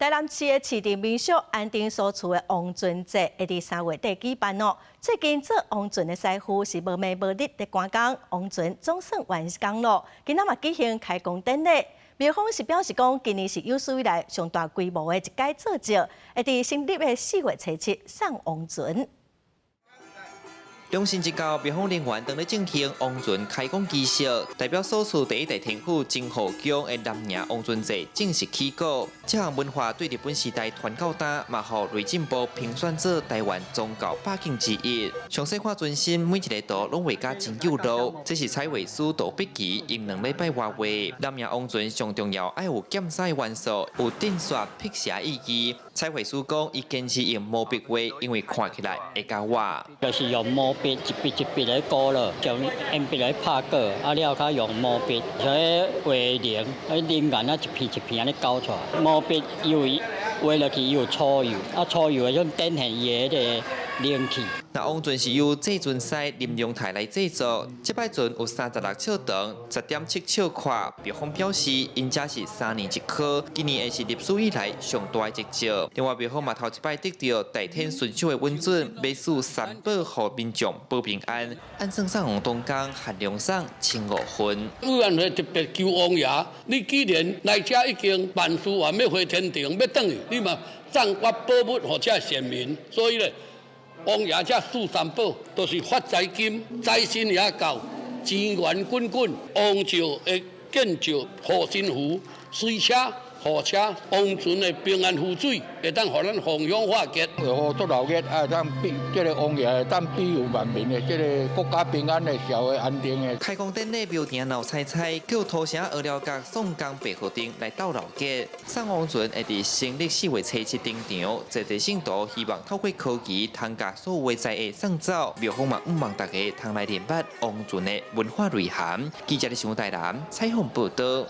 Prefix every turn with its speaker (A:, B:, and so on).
A: 台南市的市鎮民宿安定所厝的王船節會佇3月底舉辦哦。最近做王船的師傅是無暝無日佇趕工，王船總算完工咯。今仔嘛舉行開工典禮。廟方是表示講，今年是有史以來上大規模的一屆做醮，會佇新曆的4月初7送王船。
B: 龍神一到，廟方人員當咧進行王船開工儀式，代表所厝第一代天府真護宮的南營王船祭正式起鼓。這項文化對日本時代傳到今，嘛予內政部評選做台灣宗教百景之一。詳細看船身每一个圖攏畫甲真有路，這是彩繪師杜碧琪用2禮拜畫畫。南營王船上重要愛有減屎元素，有鎮煞辟邪意義。彩繪師講，伊堅持用毛筆畫，因為看起來會較活。
C: 就是用毛筆一筆一筆來勾了，將鉛筆來拍過，啊了較用毛筆，所以畫龍，啊龍眼啊一片一片按呢勾出來。毛筆因為畫落去有粗幼，啊粗幼的種展現伊的彼个靈氣。
B: 那王船是由製船師林良泰來製作，這擺船有36尺長，10.7尺闊。廟方表示，𪜶遮是3年一考，今年會是歷史以來上大的一隻。另外，廟方嘛頭一擺得著代天巡守的允准，欲賜三寶予民眾保平安。按算送王東江限量送1500份。
D: 委員會特別求王爺，你既然來遮已經萬事完，欲回天庭，欲轉去，你嘛送我寶物予遮選民，所以咧，王爺遮賜三寶，都是發財金、財神爺到，錢源滾滾，王詔的建造護身符、水車、貨車、王船的平安符水，會當予咱逢凶化吉。
E: 予足鬧熱，啊，當庇這个王爺當庇佑萬民的，這个國家平安的、社會安定的。
B: 開工典禮廟埕鬧彩彩，叫土城蚵寮角宋江白河鎮來鬥鬧熱。送王船會佇新曆4月初7登場，在地信徒希望透過科技，通共所有的災厄送走。廟方嘛，向望大家通來認捌王船的文化內涵。記者的新聞台南採訪報導。